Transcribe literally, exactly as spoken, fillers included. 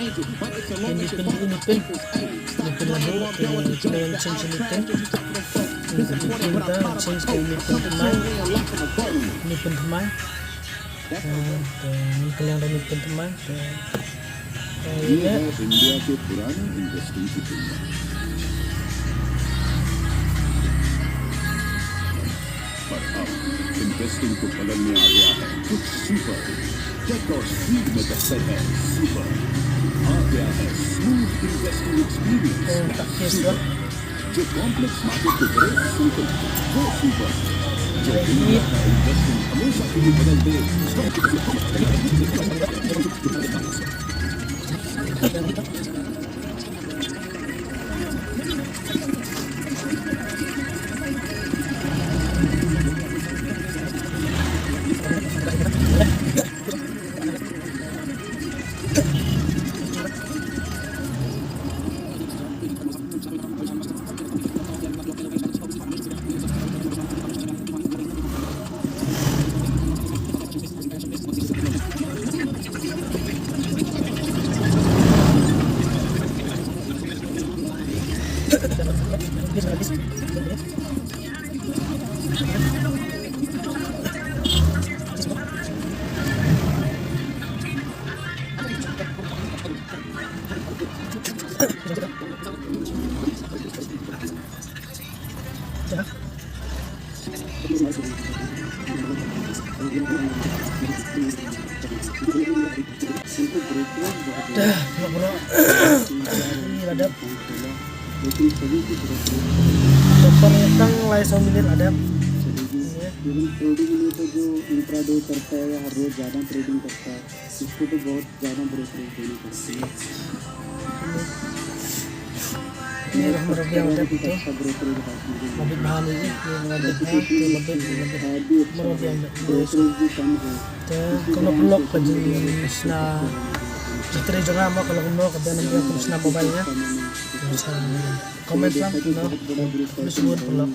Te une pin, une pin. Une pin la buh, te une pin, une pin. Une pin, une pin thymmai. Une pin thymmai. Te, te, une pin, une pin thymmai. Te, te, ये है इंडिया के पुराने इन्वेस्टिंग की दुनिया। पर अब इन्वेस्टिंग को बदलने आ गया है कुछ सुपर। टेक और स्पीड में टक्कर है सुपर। आ गया है स्मूथ इन्वेस्टिंग एक्सपीरियंस। Yung takis ba? जो कॉम्प्लेक्स मार्केट को करे सिंपल, वो सुपर। जो दुनिया का इन्वेस्टिंग हमेशा के लिए बदल दे। Dah, bro, bro. Ih, la dep. Dah, tang lai saw minit la dep. Even trading में तो जो इंट्राडे करता है या हर रोज ज्यादा ट्रेडिंग करता है, इसको तो बहुत ज्यादा ब्रोकरेज देनी पड़ती है। Ni ruh mrwbiang dep tu. Mabit bha ni, ni mabit bha tu, mabit, mabit. Mrwbiang dep tu. Te kumno pynlong ka jingshna jingtrei jong nga, mo, ka long kumno, ka dei namar kumno shna mobile nga. Comment lang kumno. Kumno shuh pynlong.